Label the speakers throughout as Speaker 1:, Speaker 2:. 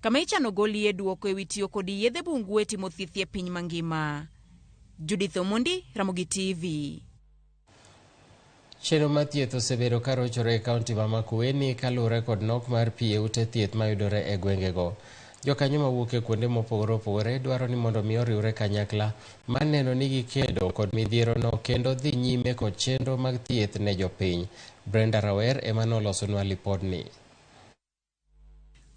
Speaker 1: Kama ichano golie duoko ewi tiyo kod yedhe bungu e timo thieth e piny mangima. Judith Omondi, Ramogi TV.
Speaker 2: Chenro mar thieth osebedo ka rochore e kaunti ma Makueni kaluwore kod nok mar pi e ute thieth mayudore e gwengego. Jokanyo mawuok e kuonde mopogore opogore dwaro ni mondo mi oriwre kanyakla mar neno ni gikedo kod midhierono kendo dhi nyime kod chenro mag thieth ne jopiny. Brenda Rawer ema nolosonwa lipodni.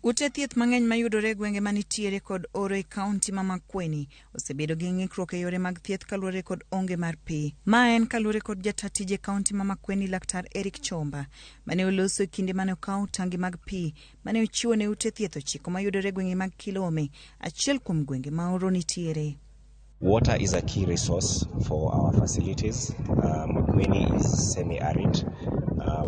Speaker 3: Ute thieth mang'eny mayudore e gwenge manitiere kod oro e kaunti ma Makueni osebedo gi ng'ikruok e yore mag thieth kaluwore kod onge mar pi. Ma en kaluwore kod jata tije kaunti ma Makueni, Laktar Eric Chomba, mane oloso e kinde mane okawo tangi mag pi mane ochiwo ne ute thieth 9 mayudore e gwenge mag Kilome, achiel kuom gwenge ma oro nitiere.
Speaker 4: Water is a key resource for our facilities. Makueni is semi-arid.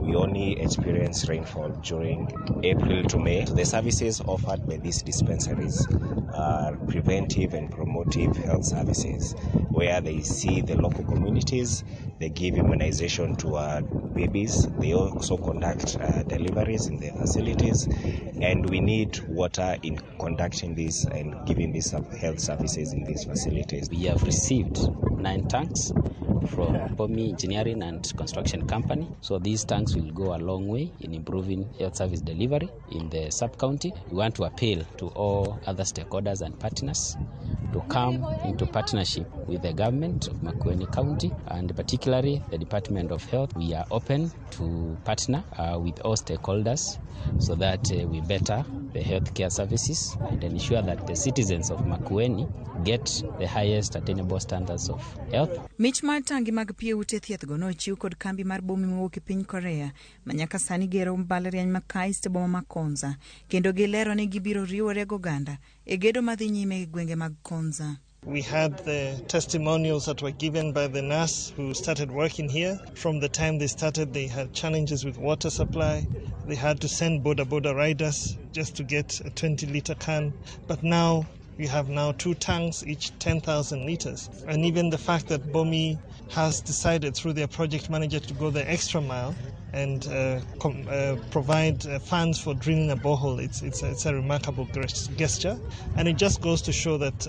Speaker 4: We only experience rainfall during April to May. So the services offered by these dispensaries are preventive and promotive health services, where they see the local communities, they give immunization to our babies, they also conduct deliveries in the facilities, and we need water in conducting this and giving these health services in these facilities.
Speaker 5: We have received 9 tanks from Bomi Engineering and Construction Company. So these tanks will go a long way in improving health service delivery in the sub-county. We want to appeal to all other stakeholders and partners to come into partnership with the government of Makueni County and particularly the Department of Health. We are open to partner with all stakeholders so that we better the healthcare services and ensure that the citizens of Makueni get the highest attainable standards of health.
Speaker 3: Mich mar tangi mag pi e ute thieth go nochiw kod kambi mar Bomi mowuok e piny Korea ma nyaka sani gero mbalariany ma KAIST e boma ma Konza, kendo gilero ni gibiro riwore goganda e gedo madhi nyime e gwenge mag Konza.
Speaker 6: We had the testimonials that were given by the nurse who started working here. From the time they started, they had challenges with water supply. They had to send boda boda riders just to get a 20-liter can. But now we have now 2 tanks, each 10,000 liters. And even the fact that Bomi has decided through their project manager to go the extra mile and provide funds for drilling a borehole, it's a remarkable gesture. And it just goes to show that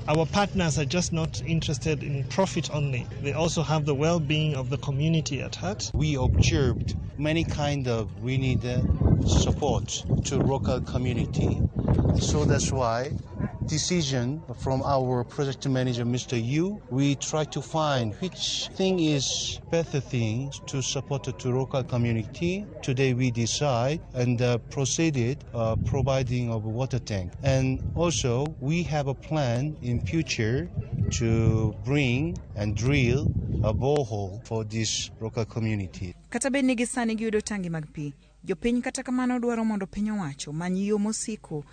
Speaker 6: our partners are just not interested in profit only. They also have the well-being of the community at heart.
Speaker 7: We observed many kind of we need support to local community. So that's why decision from our project manager, Mr. Yu, we try to find which thing is better thing to support to local community. Today we decide and proceeded providing of water tank. And also we have a plan in future to bring and drill a borehole for this local community.
Speaker 3: Kata bed ni gisani giyudo tangi mag pi, jopiny kata kamano dwaro mondo piny owacho many yo mosiko.